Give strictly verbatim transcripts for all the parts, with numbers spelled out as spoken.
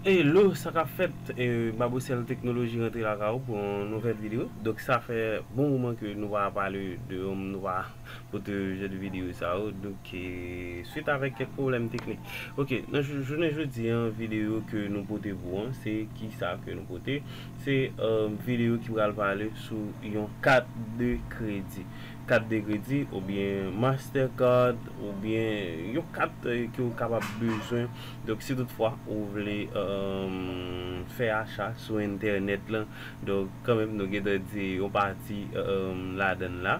Hello, sa k ap fèt? E, Babocel Teknoloji rantre lakay ou pou yon nouvèl videyo. Donk, sa fè bon moman ke nou pa pale de, nou pa pote jan de videyo sa yo. Donk, e, swit avèk kèk pwoblèm teknik. Ok, nan jou-, jounen jodi an, videyo ke nou pote pou an, se ki sa ke nou pote? Se, e, videyo ki pral pale sou yon kat de kredi. Kat de kredi oubyen Mastercard oubyen yon kat, e, ke w kapab bezwen. Donk, si toutfwa ou vle, e, fè acha sou entènèt lan, donk, kanmenm, nou gentan di yon pati, e, ladan l la.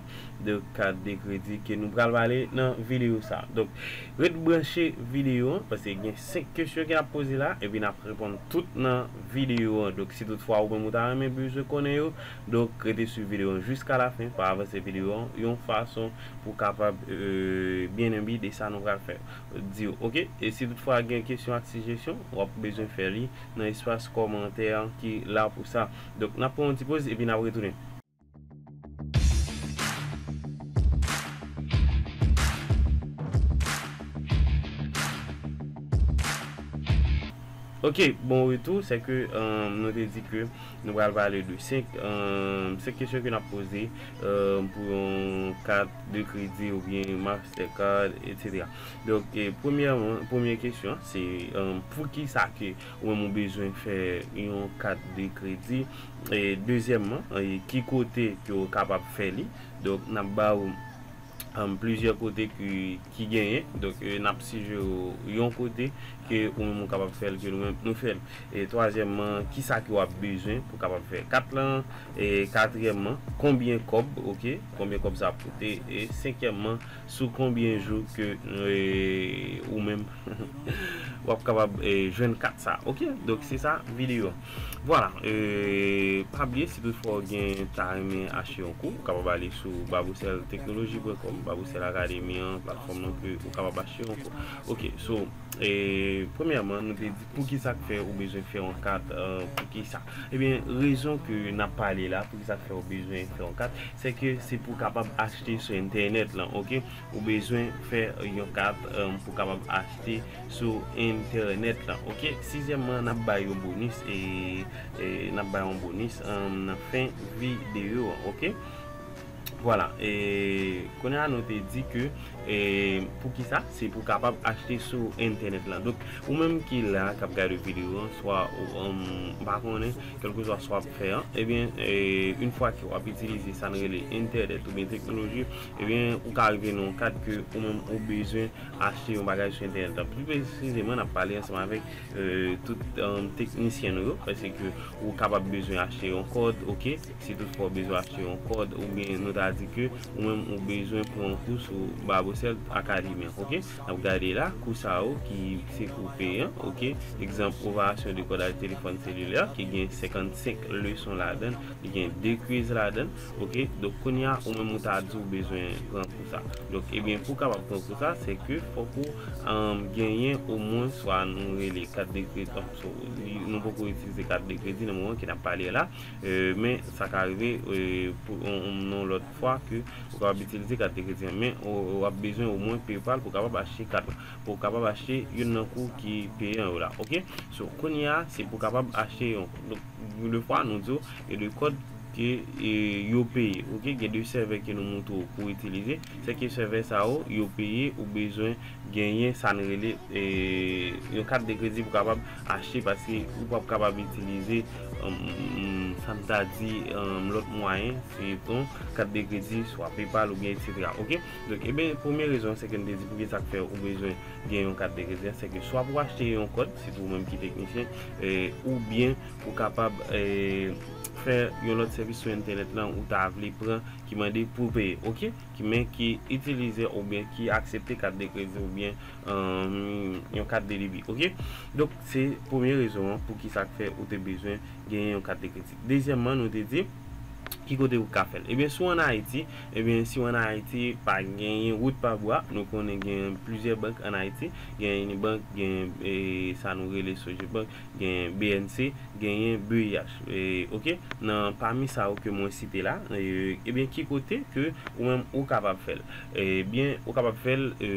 Donk, kat de kredi ke nou pral pale nan videyo sa. Donk, ret branche videyo an, paske gen senk kesyon ke n ap poze la, epi n ap reponn tout nan videyo an. Donk, si toutfwa ou menm ou ta renmen bezwen konnen yo, donk, rete swiv videyo an jiska lafen, pa avanse videyo an yon fason pou w kapab, e, byen enbi de sa nou pral fè. Di yo, ok? E si toutfwa gen kesyon ak sijesyon, w ap bezwen fè li nan espas kòmantè an ki la pou sa. Donk, n ap pran yon ti poz epi n ap retounen. Ok, bon retou, se ke, e, nou te di ke nou pral pale de senk, e, senk kesyon ke n ap poze, e, pou yon kat de kredi oubyen Mastercard, etsetera. Donk, e, premyèman, premye kesyon, se, e, poukisa ke ou menm ou bezwen fè yon kat de kredi? E, dezyèmman, e, ki kote ke w kapab fè li? Donk, n ap ba ou, um, plizyè kote ki, ki genyen. Donk, e, n ap sijere w yon kote ke ou menm ou kapab fè l, ke nou menm nou fè l. E twazyèmman, ki sa ke w ap bezwen pou w kapab fè kat lan? E katriyèmman, konbyen kòb, ok? Konbyen kòb sa ap koute? E senkyèmman, sou konbyen jou ke, e, ou menm w ap kapab, e, jwenn kat sa, ok? Donk, se sa videyo an. Vwala, e, pa bliye, si toutfwa w gen ta renmen achte yon kou, ou kapab ale sou babocel teknoloji pwen kòm, Babocel Academy an, platfòm nan ke ou kapab achte yon kou. Ok, so, e, premyèman, nou te di poukisa k fè ou bezwen fè yon kat, e, poukisa? Ebyen, rezon ke n ap pale la, poukisa k fè ou bezwen fè yon kat, se ke se pou w kapab achte sou entènèt lan, ok? Ou bezwen fè yon kat, e, pou w kapab achte sou entènèt lan, ok? Sizyèmman, n ap bay yon bonis, e, e n ap bay yon bonis, e, nan fen videyo an, ok? Vwala, e kounye a nou te di ke, e, poukisa? Se pou w kapab achte sou entènèt lan. Donk, ou menm ki la, k ap gade videyo an, swa ou, um, m pa konnen, kèlkeswa sa w ap fè an, ebyen, e, yon fwa ke w ap itilize sa n rele entènèt oubyen teknoloji, ebyen, ou ka rive nan yon kad ke ou menm ou bezwen achte yon bagay sou entènèt lan. Pli presizeman, n ap pale ansanm avèk, e, tout, um, teknisyen nou yo, paske ou kapab bezwen achte yon kòd, ok? Si toutfwa w bezwen achte yon kòd, oubyen nou ta di ke ou menm ou bezwen pran yon kou sou Babocel Academy an, ok? N ap gade la, kou sa yo ki se kou peyan, ok? Egzanp, operasyon de kodaj telefòn selilè, ki gen senkannsenk leson ladan l, li gen de quiz ladan l, ok? Donk, kounye a, ou menm ou ta di w bezwen pran kou sa. Donk, ebyen, pou w kapab pran kou sa, se ke fòk ou, um, genyen omwen swa nou rele kat de kredi, donk, so, li, nou poko itilize kat de kredi nan moman ke n ap pale la, e, men sa ka rive, e, pou, on, on, yon lòt fwa ke ou kapab itilize kat de kredi an, men ou, ou ap bezwen omwen PayPal pou w kapab achte kat la, pou w kapab achte youn nan kou ki peyan yo la, ok? So, kounye a, se pou w kapab achte yon, donk, de fwa, nou di w, e de kòd ke, e, yo peye, ok? Gen de sèvè ke nou montre w pou w itilize, se ke sèvè sa yo, yo peye, ou bezwen genyen sa n rele, e, yon kat de kredi pou w kapab achte, paske ou p ap kapab itilize, um, sa m ta di, um, lòt mwayen, se yon kat de kredi, swa PayPal oubyen etsetera, ok? Donk, ebyen, premye rezon, se ke n te di poukisa k fè ou bezwen gen yon kat de kredi an, se ke swa pou w achte yon kòd, sitou ou menm ki teknisyen, e, oubyen pou w kapab, e, fè yon lòt sèvis sou entènèt lan ou ta vle pran ki mande pou w peye, ok? Ki, men ki itilize oubyen ki aksepte kat de kredi oubyen, um, yon kat de debi, ok? Donk, se premye rezon an poukisa k fè ou te bezwen genyen yon kat de kredi. Dezyèmman, nou te di, Ki kote ou ka fè l? Ebyen, si w ann Ayiti, ebyen, si w ann Ayiti, pa genyen wout pa bwa. Nou konnen gen plizyè bank ann Ayiti. Gen Unibank, gen, e, sa nou rele Sogebank, gen B N C, genyen B I H. E, oke, nan pami sa yo ke mwen site la, e, ebyen, ki kote ke ou menm ou kapab fè l? Ebyen, ou kapab fè l, e,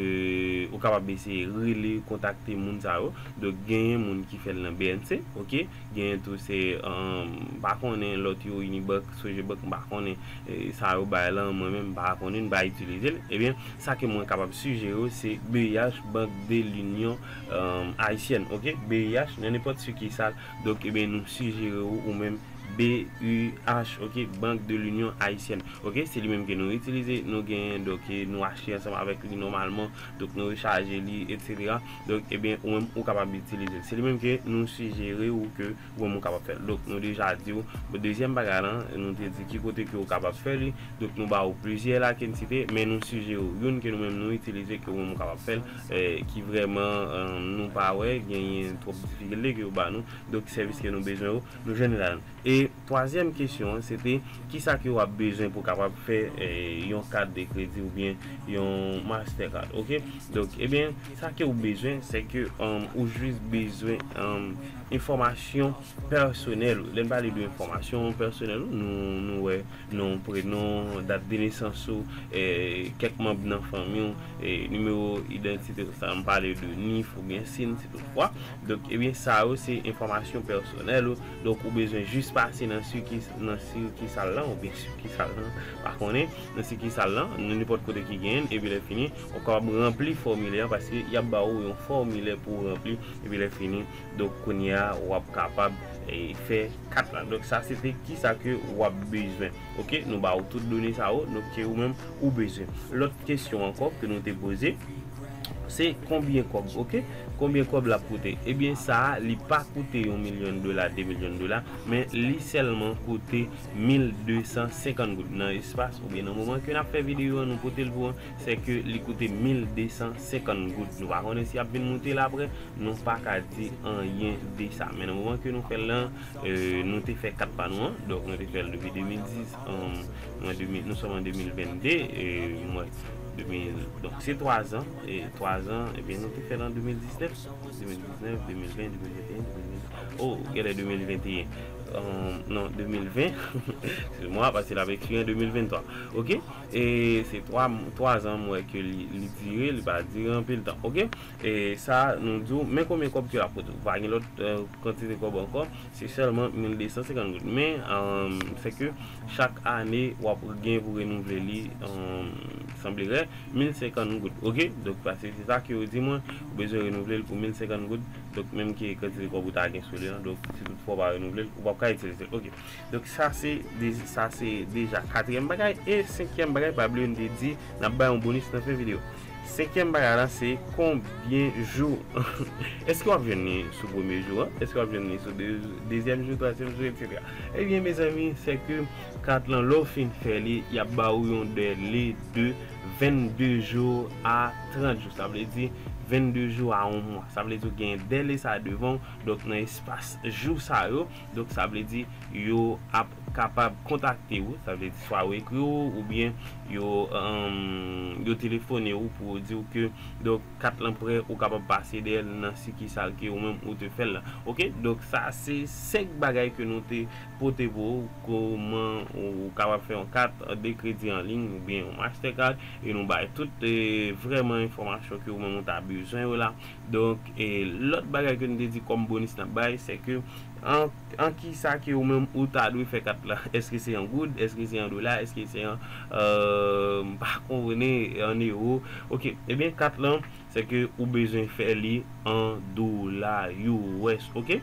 ou kapab eseye rele, kontakte moun sa yo. Donk, genyen moun ki fè l nan B N C, oke? Genyen tou se, um, m pa konnen lòt yo, Unibank, Sogebank, m pa konnen, e, sa yo bay lan, mwen menm, m pa konnen, m pa itilize l. Ebyen, sa ke mwen kapab sijere w, se B I H, Banque de l'Union, um, Haïtienne, oke? B I H, nan nenpòt sikisal. Donk, ebyen, nou sijere w, ou menm, B I H, oke? Banque de l'Union Haïtienne, oke? Se li menm ke nou itilize, nou genyen, donk, e, nou achte ansanm avèk li nòmalman, donk, nou rechaje li, etsetera. Donk, ebyen, ou menm, ou kapab itilize l. Se li menm ke nou sijere w ke ou menm ou kapab fè l. Donk, nou deja di w, bon, dezyèm bagay lan, nou te di ki kote ke ou kapab fè li. Donk, nou ba w plizyè la ke n site, men nou sijere w youn ke nou menm nou itilize, ke ou menm ou kapab fè l, e, ki vrèman, e, nou pa wè genyen twòp difikilte ke yo ba nou. Donk, sèvis ke nou bezwen yo, nou jwenn li ladan. E twazyèm kesyon an, se te, kisa ke w ap bezwen pou w kapab fè, e, yon kat de kredi oubyen yon Mastercard, oke? Donk, ebyen, sa ke w bezwen, se ke, um, ou jis bezwen, um, enfòmasyon pèsonèl ou. Lè n pale de enfòmasyon pèsonèl ou, nou, nou wè non, prenon, dat de nesans ou, e, kèk manm nan fanmi w, e, nimewo idantite ou, sa m pale de nif oubyen sin, si toutfwa. Donk, ebyen, sa yo se enfòmasyon pèsonèl ou. Donk, ou bezwen jis pase nan sikis-, nan sikisal lan, oubyen sikisal lan, pa konnen, nan sikisal lan, nan nenpòt kote ki genyen, epi lè fini, ou kapab ranpli fòmilè an, paske y ap ba ou yon fòmilè pou w ranpli, epi lè fini, donk, kounye a, w ap kapab, e, fè kat la. Donk, sa se te kisa ke w ap bezwen. Oke, nou ba ou tout done sa yo, donk, ke ou menm ou bezwen. Lòt kesyon ankò ke nou te poze, se konbyen kòb, oke? Konbyen kòb l ap koute? Ebyen, sa a, li pa koute yon milyon dola, de milyon dola, men li sèlman koute mil de san senkant goud. Nan espas, oubyen nan moman ke n ap fè videyo an, nou pote l pou ou, se ke li koute mil de san senkant goud. Nou pa konnen si y ap vin moute l apre, nou pa ka di anyen de sa. Men nan moman ke nou fè l lan, e, nou te fè kat pa nou an, donk nou te fè l depi de mil dis, um, mwen de mil, nou sòm an de mil venn de, e, mwen, de mil, donk se twa zan, e, twa zan, ebyen nou te fè l an de mil diznèf, de mil diznèf, de mil ven, de mil venteyen, de mil ven, oh, genlè de mil venteyen, um, non, de mil ven, excuse-moi, paske l ap ekspire an de mil venntwa, oke? E se twa, twa zan m wè ke li, li dire, li pa dire anpil tan, oke? E sa, nou di w, men konbyen kòb ke l ap koute. Ou pa gen lòt, e, kantite kòb ankò, se sèlman mil de san senkant goud. Men, um, se ke chak ane, w ap gen pou renouvle li, um, sanblere, mil senkant goud. Oke? Donk, paske se sa ke yo di mwen, ou bezwen renouvle l pou mil senkant goud. Donk, menm ke kantite kòb ou ta gen sou li an, donk, si toutfwa w pa renouvle l, ou p ap ka itilize l. Oke. Donk, sa se de-, sa se deja katriyèm bagay. E senkyèm bagay, pa bliye, m te di, n ap bay yon bonis nan fen videyo. Senkyèm bagay la, se konbyen jou. Èske w ap jwenn li sou premye jou an? Èske w ap jwenn li sou de-, dezyèm jou, twazyèm jou, etsetera? Ebyen, mezanmi, se ke kat lan, lè w fin fè li, y ap ba ou yon dèle de vennde jou a trant jou. Sa vle di vennde jou a yon mwa. Sa vle di w gen dèle sa devan w. Donk, nan espas jou sa yo, donk, sa vle di yo ap kapab kontakte ou, sa vle di swa yo ekri w, oubyen yo, um, yo telefone ou pou yo di w ke, donk, kat lan prè, ou kapab pase dèyè l nan sikisal ke ou menm ou te fè l la. Oke? Donk, sa se senk bagay ke nou te pote pou ou, kòman ou kapab fè yon kat de kredi an liy oubyen yon Mastercard, e nou bay tout, e, vrèman enfòmasyon ke ou menm ou ta bezwen yo la. Donk, e, lòt bagay ke nou te di kòm bonis n ap bay, se ke an, an kisa ke ou menm ou ta dwe fè kat la? Èske se an goud? Èske se an dola? Èske se an, e, m pa konnen, an ewo? Oke, ebyen, kat lan, se ke ou bezwen fè li an dola U S, oke?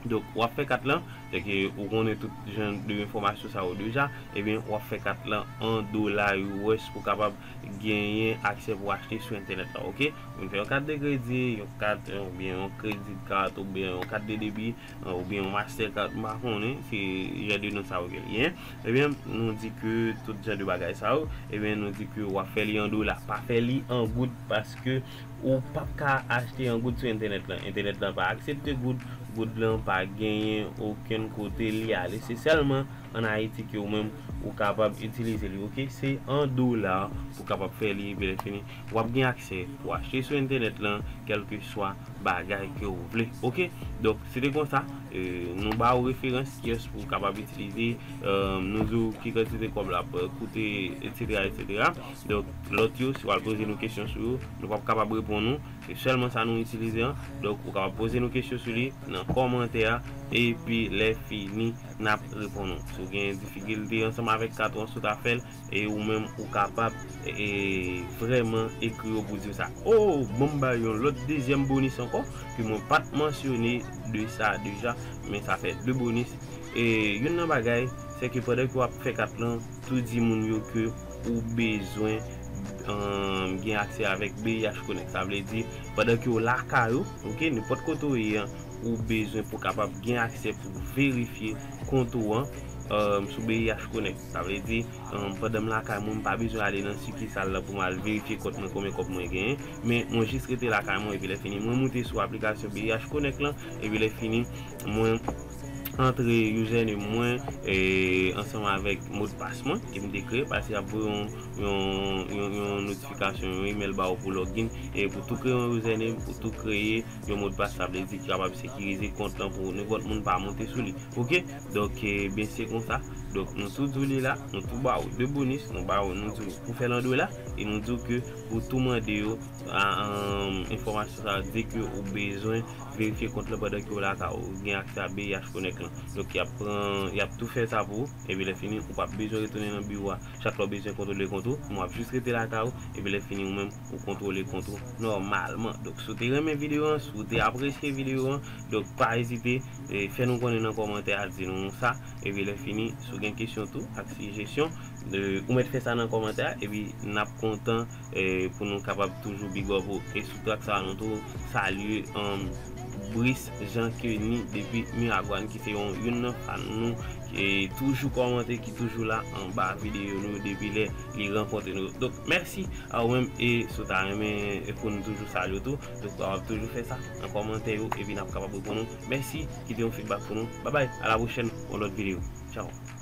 Donk, w ap fè kat lan, se ke ou konnen tout jan de enfòmasyon sa yo deja, ebyen, w ap fè kat lan an dola U S pou kapab genyen aksè pou achte sou entènèt la, oke? Ou vin fè yon kat de kredi, yon kat, oubyen yon credit card, oubyen yon kat de debi, oubyen yon Mastercard, m pa konnen, se jan de non sa yo ke li ye. Ebyen, nou di ke tout jan de bagay sa yo, ebyen, nou di ke w ap fè li an dola, pa fè li an goud, paske ou p ap ka achte an goud sou entènèt lan. Entènèt lan pa aksepte goud, goud lan pa genyen okenn kote li ale. Se sèlman an Ayiti ke ou menm ou kapab itilize li, oke? Se an dola pou kapab fè li, epi lè fini, w ap gen aksè pou achte sou entènèt lan, kèlkeswa bagay ke ou vle, oke? Donk, se te konsa, e, nou ba ou referans kiyès pou w kapab itilize, e, nou di w ki kantite kòb l ap, e, koute, etsetera, etsetera. Donk, lòt yo, si w al poze nou kesyon sou yo, nou p ap kapab reponn ou. Se sèlman sa nou itilize an. Donk, ou kapab poze nou kesyon sou li nan kòmantè a, epi lè fini, n ap reponn ou. Si w gen difikilte ansanm avèk kat ou an, si w ta fè l, e ou menm ou kapab, e, vrèman ekri yo pou di w sa. Oh, ban m bay yon lòt dezyèm bonis ankò, ke mwen pa t mansyone de sa deja, men sa fè de bonis. E youn nan bagay, se ke pandan ke w ap fè kat lan, tou di moun yo ke ou bezwen, um, gen aksè avèk B I H Connect. Sa vle di, pandan ke w lakay ou, oke, nenpòt kote w ye an, ou bezwen pou kapab gen aksè pou verifye kont ou an, um, sou B I H Connect. Sa vle di, um, pandan m lakay mwen, m pa bezwen ale nan sikisal la pou m al verifye kont mwen, konbyen kòb mwen genyen, men mwen jis rete lakay mwen, epi lè fini, mwen moute sou aplikasyon B I H Connect lan, epi lè fini, mwen antre username mwen, e, ansanm avèk modpas mwen ke m te kreye, paske y ap voye yon, yon, yon, yon notifikasyon, yon email ba ou pou login, e pou tou kreye yon username, pou tou kreye yon modpas, sa vle di ki kapab sekirize kont lan pou nenpòt moun pa monte sou li. Oke? Donk, e, ben, se konsa. Donk, nou tou di w li la, nou tou ba ou de bonis, nou ba ou, nou di w pou fè l an dola, e nou di w ke pou tou mande yo, a, um, enfòmasyon sa di ke ou bezwen verifye kont lan pandan ke w lakay ou, ou gen aksè a B I H Connect lan. Donk, y ap pran, y ap tou fè sa pou ou, epi lè fini, ou p ap bezwen retounen nan biwo a. Chak lè w bezwen kontwole kont ou, w ap jis rete lakay ou, epi lè fini, ou menm, ou kontwole kont ou nòmalman. Donk, si w te renmen videyo an, si w te apresye videyo an, donk, pa ezite, e, fè nou konnen nan kòmantè a, di nou sa, epi lè fini, si w gen kesyon tou, ak sijesyon, e, ou mèt fè sa nan kòmantè a, epi n ap kontan, e, pou nou kapab toujou big up ou. E sou trak sa, nou tou salye, um, Brice Jean Kenny depi Miragwàn, ki se yon, youn nan fan nou, ki toujou kòmante, ki toujou la anba videyo nou depi lè li rankontre nou. Donk, mèsi a ou menm, e si w ta renmen, e, pou nou toujou salye w tou, donk, w ap toujou fè sa nan kòmantè yo, epi n ap kapab reponn ou. Mèsi, kite yon feedback pou nou. Babay, a la pwochèn, yon lòt videyo. Tchaw.